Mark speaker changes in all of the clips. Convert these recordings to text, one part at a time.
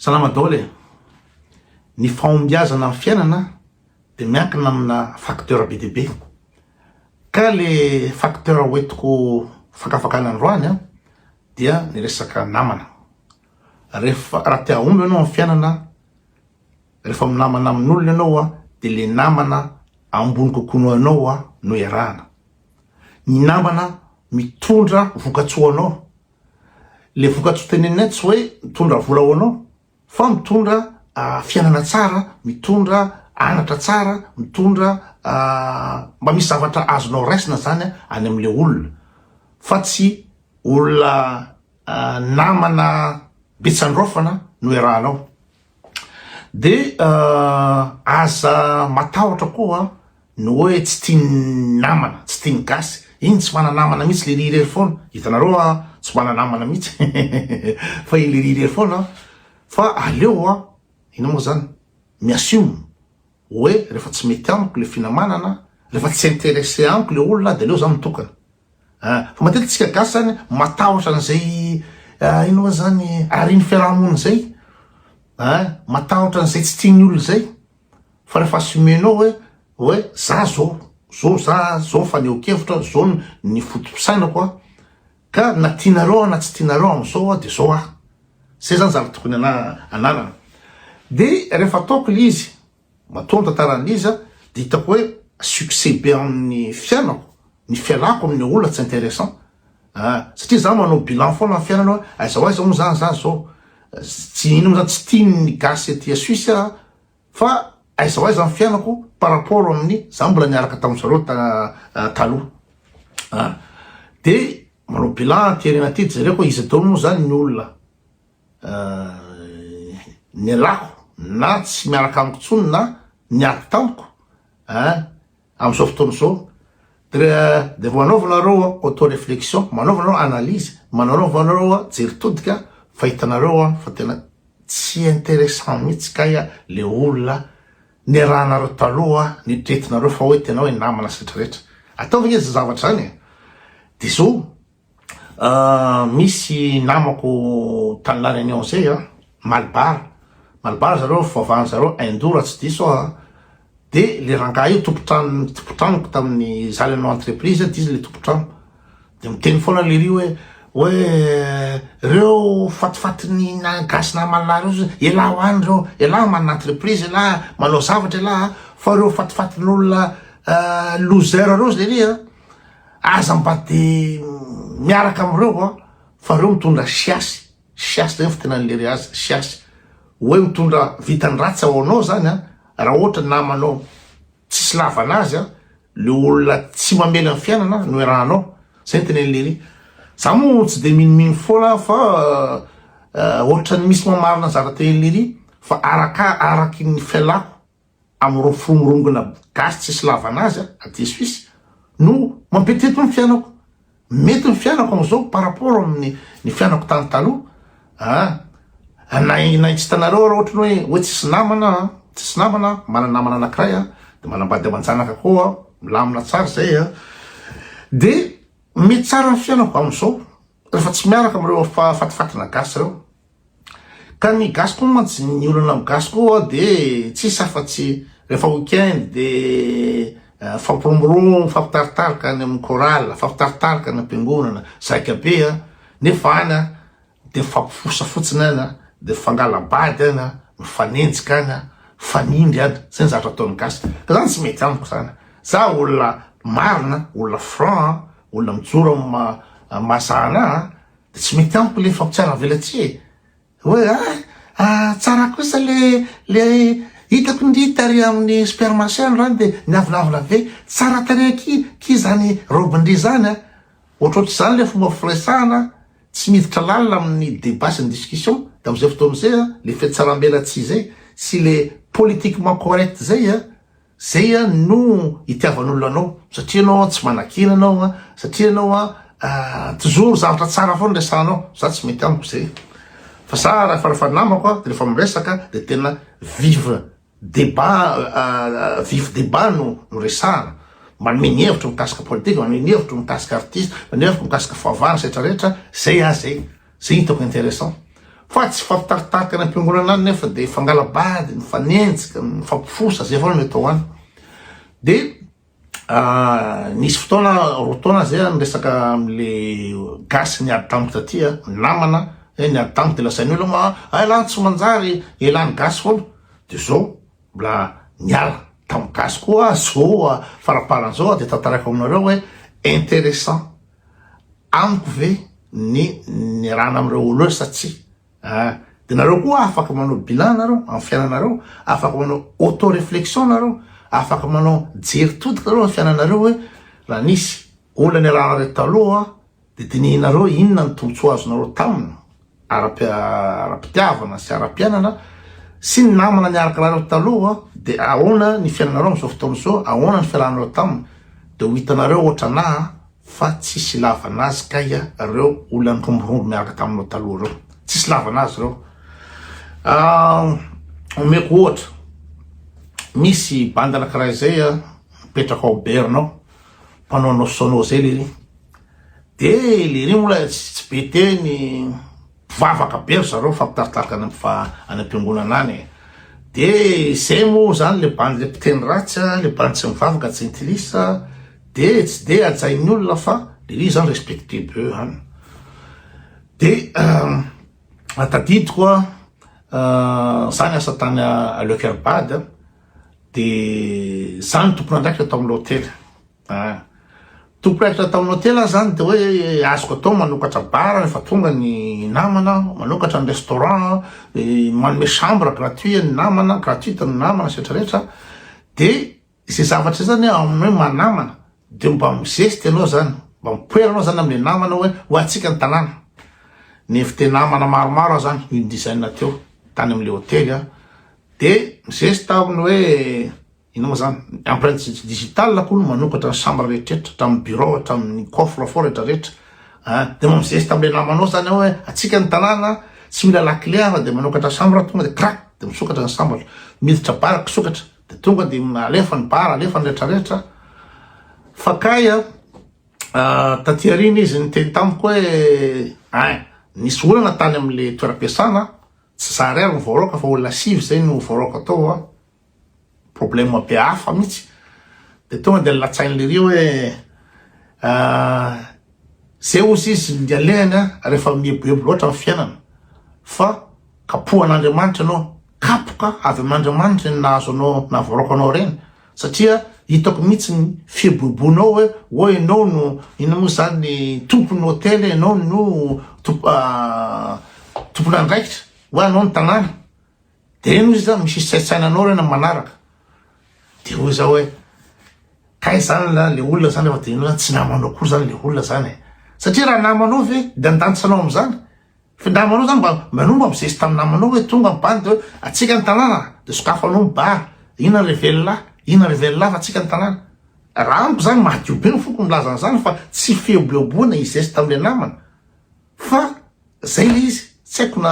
Speaker 1: Salama daholo e! Ny fahombiazana amin'ny fiainana dia miankina amina facteur be dia be. Ka le facteur hoentiko fakafakana androany an, dia ny resaka namana. Rehefa, raha te hahomby ianao amin'ny fiainana, rehefa minamana amin'olona ianao an, dia le namana ambony kokoa noho anao an no iarahana. Ny namana mitondra vokatsoa ho anao. Le vokatsoa teneninay tsy hoe mitondra vola ho anao fa mitondra fiainana tsara, mitondra anatra tsara, mitondra mba misy zavatra azonao raisina zany any amle olona fa tsy olona namana be tsandrofana no iarahanao. De aza matahotra koa ny hoe tsy tian'ny namana, tsy tian'ny gasy, iny tsy mana-namana mihitsy lery irery foana, hitanareo a, tsy mana-namana mihitsy fa i lery irery foana fa aleo a, inona moa zany, mi-assume hoe rehefa tsy mety amiko le finamanana, rehefa tsy intéressé amiko le olona de aleo za mitokana. Ah, fa matetika tsika gasy zany matahotra an'izay ah, ino moa zany ariny fiarahamonina zay, ah, matahotra an'izay tsy tian'ny olona zay, fa rehefa assumer-nao hoe hoe za zao, zao za zao ny fanehoan-kevitra, zao ny foto-pisainako ah, ka na tianareo aho na tsy tianareo amin'izao aho de zao aho, zay zany zavatra tokony ananana, de rehefa ataoko le izy Matoa ny tantaran'i Liza dia hitako hoe succès be amin'ny fiainako ny fialako amin'ny olona tsy intéressant ah, satria za manao bilan foana amin'ny fiainana hoe aiza ho aiza moa zany za zao, tsy ino moa zany tsy tian'ny gasy aty Suisse aho fa aiza ho aiza ny fiainako par rapport amin'ny za mbola niaraka tamin-dry zareo taloha ah, de manao bilan aty aoriana aty jereko hoe iza daholo moa zany ny olona Nialako na tsy miaraka amiko intsony na niady tamiko ein amin'izao fotoana izao de de manaova nareo auto réflexion manaova nareo analyse manaova nareo jery todika fa hitanareo fa tena tsy intéressant mihitsy kay le olona niarahanareo taloha nitretinareo fa hoe tena hoe namana sy retraretra ataovy nge zay zavatra zany e de zao Misy namako tany La Réunion zay a, Malbar, Malbar zareo fivavahan zareo Hindou raha tsy diso aho a, de le rangahy io tompon-trano tompon-tranoko tamin'ny za le nanao entreprise de izy le tompon-trano, de miteny foana lery hoe hoe reo fatifatin'ny na gasy namanlah reo zao elah ho any reo, elah manana entreprise elah manao zavatra elah fa reo fatifatin'olona loser reo lery a. Aza mba de miaraka amin'ireo an, fa reo mitondra siasy, siasy zay ny fitenan'i lery azy, siasy, hoe mitondra vitany ratsy ao anao zany an, raha ohatra namanao tsisy lavana azy an, le olona tsy mamela ny fiainana no iarahanao, zay ny tenenin'i lery, za moa tsy de minomino foana aho fa ohatran'ny misy mamarina ny zavatra tenenin'i lery fa araka araky ny fialako amin'ireo firongorongona gasy tsisy lavana azy aty Suisse no mampetety ny fiainako. Mety ny fiainako amin'izao par rapport amin'ny ny fiainako tany taloha. Ah, na na tsy hitanareo raha ohatra hoe hoe tsisy namana, tsisy namana, manana namana anankiray aho, de manambady aman-janaka koa aho, milamina tsara zay a. De mety tsara ny fiainako amin'izao rehefa tsy miaraka amin'ireo fatifatina gasy ireo. Ka ny gasy koa mantsy, ny olana amin'ny gasy koa de tsisy afa-tsy rehefa week-end de mifampiromoromo, mifampitaritarika any amin'ny chorale, mifampitaritarika any am-piangonana, zaika be an, nefa any an de mifampifosa fotsiny any an, de mifangala-bady any an, mifanenjika any an, mifanindry any, zay ny zavatra ataon'ny gasy, ka zany tsy mety amiko zany, za olona marina, olona franc an, olona mijoro amin'ny maha maha za anah an, De tsy mety amiko le fampitsiaravelatsihy e! Hoe ah tsara kosa le le hitako ndry tary amin'ny supermarché androany de niavonavona be, tsara tarehy akia kia zany robe-ndry zany a! Ohatrohatr'izany le fomba firesahana, tsy miditra lalina amin'ny débat sy ny discussion, de am'zay fotoana zay a le fihatsarambelatsihy zay sy le politiquement correct zay a Zay an no itiavan'olona anao satria ianao an tsy manakena anao an, satria ianao an toujours zavatra tsara foana resahanao, za tsy mety amiko zay fa za raha rehefa namako an de rehefa miresaka de tena vive débat vif débat no no resahana, manome ny hevitro mikasika politika, manome ny hevitro mikasika artiste, manome hevitro mikasika fivavahana sy retraretra, zay ah zay, zay hitako interessant. Fa tsy mifampitaritarika any am-piangonana any nefa dia mifangala-bady, mifanenjika, mifampifosa, zay foana no atao any. Dia nisy fotoana, roa taona zay aho niresaka amle gasy niady tamiko taty a, namana eh niady tamiko de lazainy olona ma hay lany tsy manjary elah ny gasy foana, de zao mbola niala tam gasy koa aho zao faraparany zao aho de tantaraiko aminareo hoe interessant amiko ve ny niarahana amreo olo reo sa tsia. Ah, de nareo koa afaka manao bilan nareo amin'ny fiainanareo, afaka manao auto réflexion nareo, afaka manao jery todika nareo amin'ny fiainanareo hoe raha nisy olona niarahanareo taloha de dinihinareo inona ny tombotsoa azonareo taminy ara-pitiavana sy ara-piainana sy ny namana niaraka nareo taloha de ahoana ny fiainanareo amin'izao fotoana izao, ahoana ny fiarahanareo taminy, de ho hitanareo ohatranà Fa tsisy ilavana azy kay reo olona niromborombo miaraka taminao taloha reo. Tsisy ilavana azy reo. Omeko ohatra, misy bandy anakiray zay mipetraka ao Berne ao, mpanaonao sono zay lery. De lery mbola tsy be teny, mpivavaka be ry zareo mifampitaritarika any any am-piangonana any e. De zay moa zany le bandy le mpiteny ratsy a, le bandy tsy mivavaka jentilisa, de tsy de hajain'ny olona fa le izy zany respecté be any. De tadidiko a, za niasa tany Leukerbad a, de za no tompon'andraikitra tao amin'ny hotely. Ah. Tompon'andraikitra tao amin'ny hotely aho zany de hoe azoko atao manokatra bar rehefa tonga ny namana, manokatra ny restaurant, manome chambre gratuit ny namana, gratuite ny namana sy rehetra rehetra. De izay zavatra izay zany amin'ny hoe maha namana de mba mizesta ianao zany, mba mipoera anao zany amin'le namana hoe ho antsika ny tanàna. Ni-inviter namana maromaro aho zany, une dizaine teo tany amin'le hotely aho. De mizesta aho amin'ny hoe Inona moa zany? Empreinte digitale koa no manokatra ny chambre rehetrarehetra, hatramin'ny bureau, hatramin'ny coffre fort rehetrarehetra. Hein? Dia mizesta amin'ilay namanao zany hoe atsika ny tanàna tsy mila lakile aho fa dia manokatra chambre tonga dia crac dia misokatra ny chambre. Miditra bar kisokatra dia tonga dia alefa ny bar, alefa ny rehetrarehetra. Fa kay a taty aoriana izy niteny tamiko hoe hein, nisy olana tany amin'ilay toeram-piasana, tsy za irery no voaroaka fa olona sivy izay no voaroaka tao a. Problème be hafa mihitsy. De tonga de latsainy lery hoe zay ozy izy ny alehany rehefa mieboebo loatra ny fiainana fa kapohan'Andriamanitra ianao, kapoka avy amin'Andriamanitra ny nahazo anao nahavoaroaka anao ireny satria hitako mihitsy ny fieboebonao hoe oa ianao no inona moa zany tompon'ny hotely ianao no tompon'andraikitra hoe anao ny tanàna. De eny hoy za misy saintsaina anao reny manaraka. De hoy za hoe kay zany la le olona zany efa de inona tsy namanao koa zany le olona zany e. Satria raha namanao ve de andanitra anao amizany. Fa namanao zany mba mba mba mizesta amin'ny namanao hoe tonga ny bandy hoe atsika ny tanàna de sokafanao ny bar, inona ry velona, inona ry velona fa atsika ny tanàna. Raha amiko zany madio be ny foko milaza an'izany fa tsy fieboeboana hizesta amle namana fa Zay le izy, tsy haiko na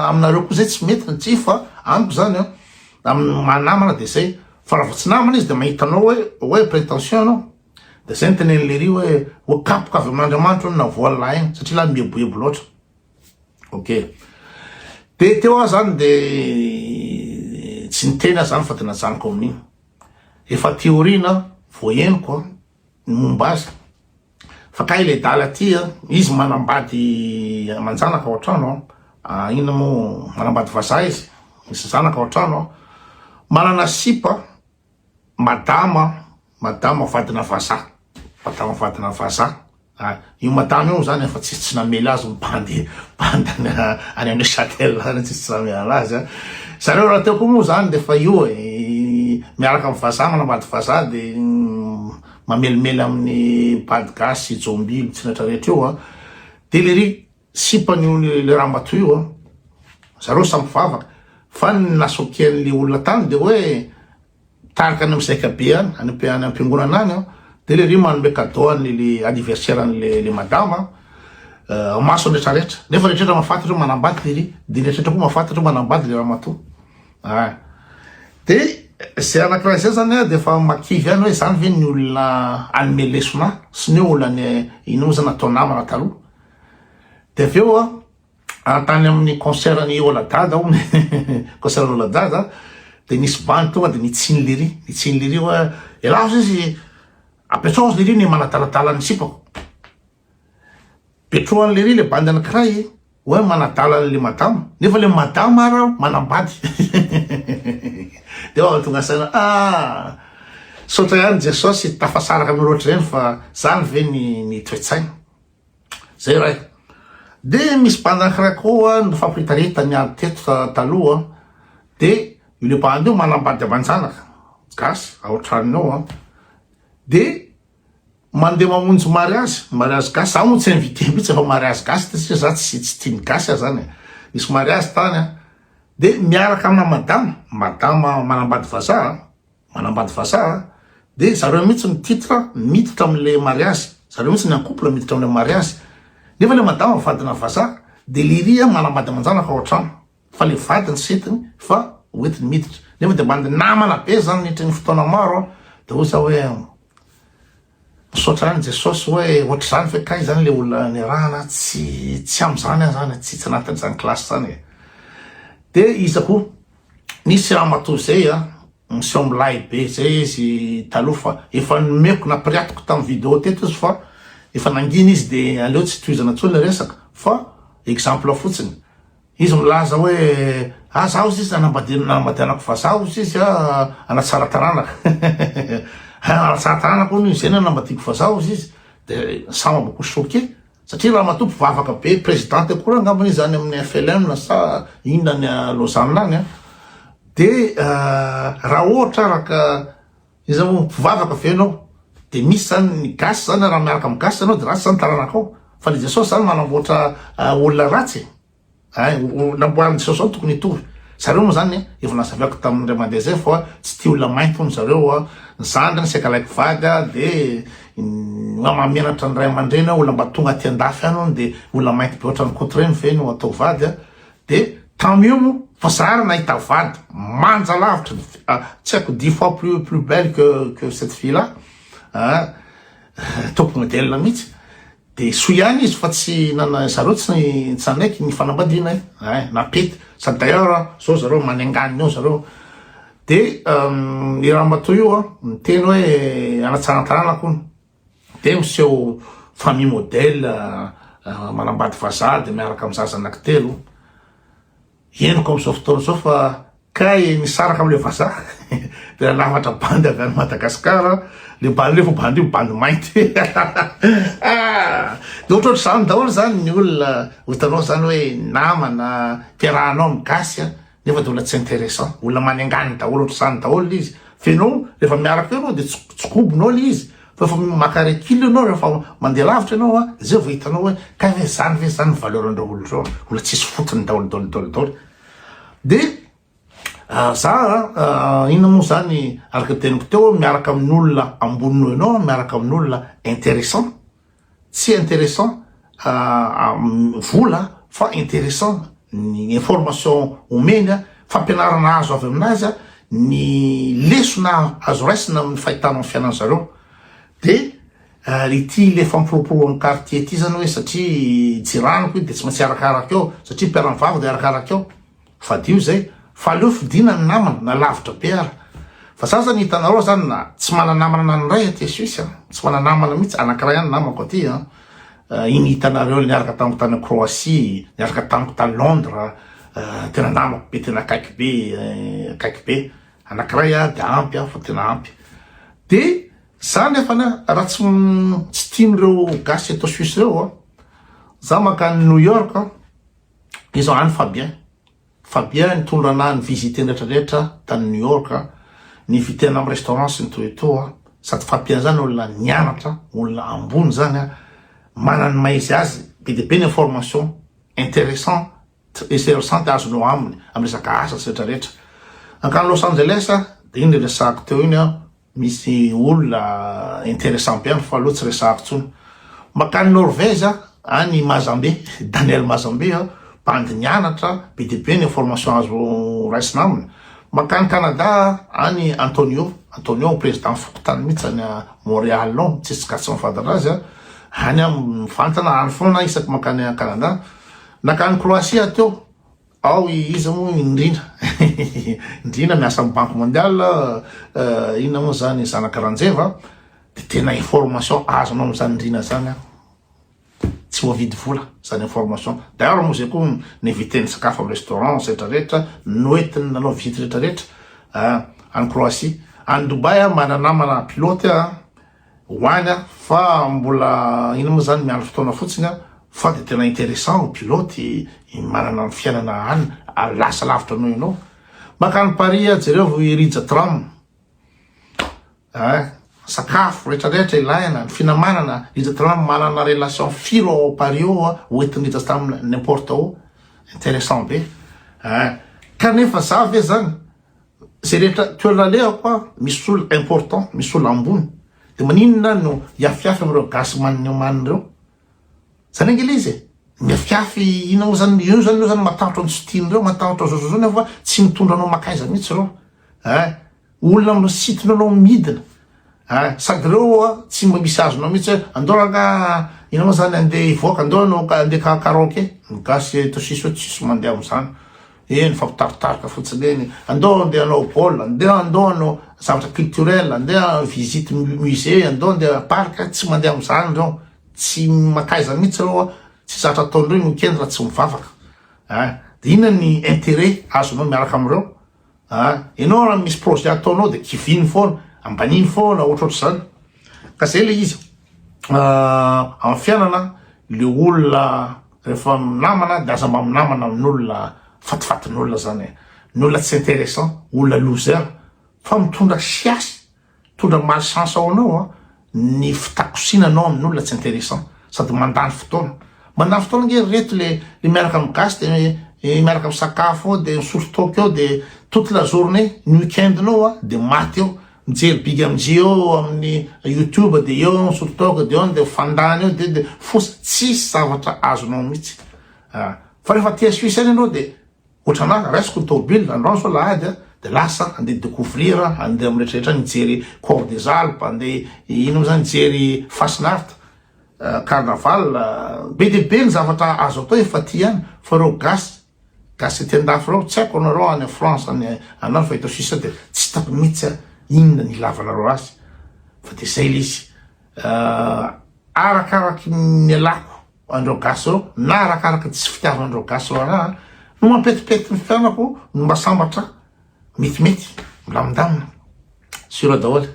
Speaker 1: aminareo koa zay tsy mety na tsia fa amiko zany an, amin'ny maha namana de zay, fa raha vao tsy namana izy de mahita anao hoe hoe prétention ianao, de zay no tenenin'i lery hoe hoe kapoka avy amin'Andriamanitra hono navoan'ny lahy iny satria lahy mieboebo loatra. Ok. De teo aho zany de tsy niteny aho zany fa de najanoko amin'iny. Efa aty aoriana vao henoko an ny momba azy. Fa kay le dala ty a, izy manambady aman-janaka ao an-trano a, inona moa, manambady vazaha izy, misy zanaka ao an-trano a, manana sipa madama, madama vadina vazaha, madama vadina vazaha, io madama io zany efa tsisy tsy namely azy ny bandy, bandy any any Neuchâtel any tsisy tsy namely anazy a, zareo rahateo koa moa zany de efa io e, miaraka amin'ny vazaha, manambady vazaha de Mamelimely amin'ny bady gasy sy jombilo tsy rehetra rehetra io a! De lery sipan'io le ramatoa io a! Zareo samy mpivavaka fa ny nasokian'le olona tany de hoe mitarika any amin'ny zaikabe any, any any am-piangonana any a! De lery manome cadeau an'le le anniversaire an'le le madama a, mason'ny rehetra rehetra nefa rehetra rehetra mahafantatra hoe manambady lery de rehetra rehetra koa mahafantatra hoe manambady le ramatoa. Ah. De zay anakiray zay zany de efa makivy ihany hoe zany ve ny olona anome lesona sy ny hoe olona ny ino moa zany atao namana taloha. De avy eo a. Tany amin'ny concert an'i Ola Dada hono, concert an'i Ola Dada, dia nisy bandy tonga dia nitsiny lery, nitsiny lery hoe elah ozy izy apetraho ozy lery ny manadaladala ny sipako. Betrohan'i lery le bandy anankiray hoe manadala an'le madama, nefa le madama ara manambady. Dia aho tonga saina, ah, saotra ihany Jesosy tafasaraka amin'ireo ohatr'ireny fa zany ve ny ny toe-tsaina. Zay ray. De misy bandy anankiray koa nifampiritarita niady teto taloha de io le bandy io manambady aman-janaka gasy ao an-tranony ao an, de mandeha mamonjy mariazy, mariazy gasy, za moa tsy invité mihitsy fa mariazy gasy satria za tsy tsy tia ny gasy aho zany e, nisy mariazy tany an, de miaraka amina madama, madama manambady vazaha an, Manambady vazaha a! De zareo mihitsy ny titre miditra amle mariazy, zareo mihitsy ny en couple miditra amle mariazy, nefa le madama vadina vazaha de lery a manambady aman-janaka ao an-trano fa le vadiny tsy entiny fa hoentiny miditra, nefa de bandy namana be zany nidritry ny fotoana maro a, de hoy za hoe misaotra any Jesosy hoe ohatr'izany ve kay zany le olona niarahana, tsy tsy am'zany aho zany, tsy tsy anatin'izany classe zany e, de iza koa Nisy ramatoa zay a, miseho milay be zay izy taloha fa efa nomeko nampiriatiko tamin'ny video teto izy fa efa nangina izy de aleo tsy tohizana intsony le resaka fa exemple fotsiny. Izy milaza hoe ah za ozy izy nanambadiana nanambadianako vazaha ozy izy ah hanatsara taranaka hanatsara taranaka hono izy zay nanambadiako vazaha ozy izy de ça m'a beaucoup choqué. Satria ramatoa mpivavaka be présidente akory angambany izy any amin'ny FLM sa inona any Lausanne any an, de raha ohatra araka iza moa mpivavaka ve ianao de misy zany ny gasy zany raha miaraka amin'ny gasy ianao de ratsy zany taranakao fa le Jesosy zany manamboatra olona ratsy e. Hay, namboarin'i Jesosy zao tokony hitovy. Zareo moa zany efa nazavaiko tamin'ny indray mandeha zay fa tsy tia olona mainty hono zareo a. Ny zandriny saika alaiko vady a de mahamenatra ny ray aman-dreny hoe olona mba tonga aty an-dafy any hono de olona mainty be ohatran'i Koto reny ve no atao vady a. De tamin'io moa fa za ary nahita vady manja lavitra tsy haiko dix fois plus plus belle que que cette fille là a, top modèle mihitsy. De soa ihany izy fa tsy nana zareo tsy tsy nanaiky ny fanambadiana e, ein napety sady d'ailleurs zao zareo manenganina eo zareo de i ramatoa io an niteny hoe hanatsara ny tanànako hono de miseho famille modèle manambady vazaha de miaraka amin'ny zaza anaky telo. Henoko amin'izao fotoana izao fa kay nisaraka amin'ilay vazaha dia nanafatra bandy avy any Madagascar, le bandy io efa bandy io bandy mainty. Ah! Dia ohatrohatr'izany daholo izany ny olona hitanao izany hoe namana iarahanao amin'ny gasy a, nefa dia olona tsy intéressant, olona manengany daholo ohatr'izany daholo ilay izy. Fa ianao rehefa miaraka eo ianao dia tsy tsy kobonao ilay izy fa efa maka recul ianao rehefa mandeha lavitra ianao a, zay vao hitanao hoe kay ve zany ve zany ny valeur an'ireo olona ireo, olona tsisy fotony daholo daholo daholo daholo. De za inona moa zany araka ny teniko teo miaraka amin'olona ambony noho ianao, miaraka amin'olona intéressant, tsy intéressant vola fa intéressant ny information omeny, fampianarana azo avy aminazy, ny lesona azo raisina amin'ny fahitana ny fiainan'ny zareo. De ity le fampiroaporoan'ny quartier ity zany hoe satria jiraniko io de tsy maintsy arakaraka eo, satria mpiara-mivavaka de arakaraka eo. Fadio zay, fa aleo fidina ny namana na lavitra be ara. Fa za zany hitanareo zany na tsy mana-namana na ny ray aty Suisse an, tsy mana-namana mihitsy, anakiray ihany namako aty an, iny hitanareo niaraka tamiko tany Croatie, niaraka tamiko tany Londres, tena namako be, tena akaiky be, akaiky be, anakiray an de ampy an, fa tena ampy. De za nefany an, raha tsy tsy tian'ireo gasy eto Suisse reo an, za mankany New York an, Iza any Fabien? Fabien nitondra anah ni-visiter ny rehetra rehetra tany New York, ni-inviter anah am restaurant sy ny tout et tout a, sady Fabien zany olona nianatra, olona ambony zany a, manana ny maha izy azy, be dia be ny information interessant interessante azonao aminy, am resaka asa sy rehetra rehetra. Nankany Los Angeles ah, de iny le resahako teo iny an, Misy olona interessant be any fa aleo tsy resahako tsony. Makany Norvège aho, any Mazambe, Daniel Mazambe aho, bandy nianatra, be dia be ny information azo raisina aminy. Makany Canada aho, any Antonio, Antonio président fokontany mihitsy any Montréal ao, tsisy gasy mahafantatra azy an, any aho mivantana any foana isaky mankany Canada. Nakany Croatie aho teo, ao i iza moa i Ndrindra, Ndrindra miasa amin'ny banque mondiale, inona moa zany zanaka Ranjeva, de tena information azonao amin'izany Ndrina zany an, tsy voavidy vola zany information, d'ailleurs moa zay koa ni-inviter-ny sakafo amin'ny restaurant sy rehetra rehetra, noentiny nanao visite rehetra rehetra any Croatie, any Dubaï aho manana namana pilote aho, Ho any aho fa mbola ina moa zany miandry fotoana fotsiny aho fa de tena interessant ho pilote manana ny fiainana any lasa lavitra noho ianao. Makany Paris aho jereo i Rija tram eh sakafo retraretra ilaina ny finamanana Rija tram manana relation firy ao Paris ao ho entin'i Rija tram n'importe où interessant be eh kanefa za ve zany Zay rehetra toerana alehako an, misy olona important, misy olona ambony, de maninona aho no hiafiafy amin'ireo gasy maniomanina ireo? Zany ange le izy e! Miafiafy inona moa zany, eo zany ireo zany matahotra ny tsy tian'ireo, matahotra zao zao zao nefa tsy mitondra anao makaiza mihitsy ireo eh! Olona misintona anao midina eh! Sady ireo an tsy mba misy azonao mihitsy hoe andao rangaha inona moa zany andeha hivoaka, andao hanao andeha karaoke, ny gasy eto sisa tsisy mandeha amin'izany. Eny fampitaritarika fotsiny eny, andao andeha hanao baolina, andeha andao hanao zavatra culturel, andeha visite musée, andao andeha parc, tsy mandeha amin'izany ireo, tsy mankaiza mihitsy ireo, tsy zatra ataon'ireo ny week-end raha tsy mivavaka ah, de inona ny intérêt azonao miaraka amin'ireo ah, ianao raha misy projet ataonao de kiviny foana, ambaniny foana, ohatrohatr'izany, ka zay le izy, amin'ny fiainana le olona Rehefa minamana de aza mba minamana amin'olona fatifatin'olona zany e! Ny olona tsy interessant, olona loser fa mitondra siasy, mitondra malchance ao anao an, ny fitakosina anao amin'olona tsy interessant sady mandany fotoana. Mandany fotoana ange ry reto le le miaraka amin'ny gasy de miaraka misakafo ao de misotro toaka eo de toute la journée, ny week-end nao an de maty eo. Mijery big MJ eo amin'ny youtube de eo misotro toaka de eo de mifandany eo de de fosa tsisy zavatra azonao mihitsy ah. Fa rehefa aty Suisse any ianao de ohatranah raisiko ny tômobile androany zao lahady ah de lasa andeha découvrir andeha amin'ny rehetra rehetra any hijery corps des Alpes andeha ino moa zany hijery Fasnacht carnaval be dia be ny zavatra azo atao efa aty ihany fa ireo gasy Gasy aty andafy reo tsy haiko anareo any France any anany fa eto Suisse de tsy hitako mihitsy a inona ny ilavanareo azy fa de zay le izy arakaraky ny nialako anreo gasy reo na arakaraky ny tsy fitiavanreo gasy reo anah no mampetipety ny fiainako no mba sambatra metimety milamindamina sur daholo.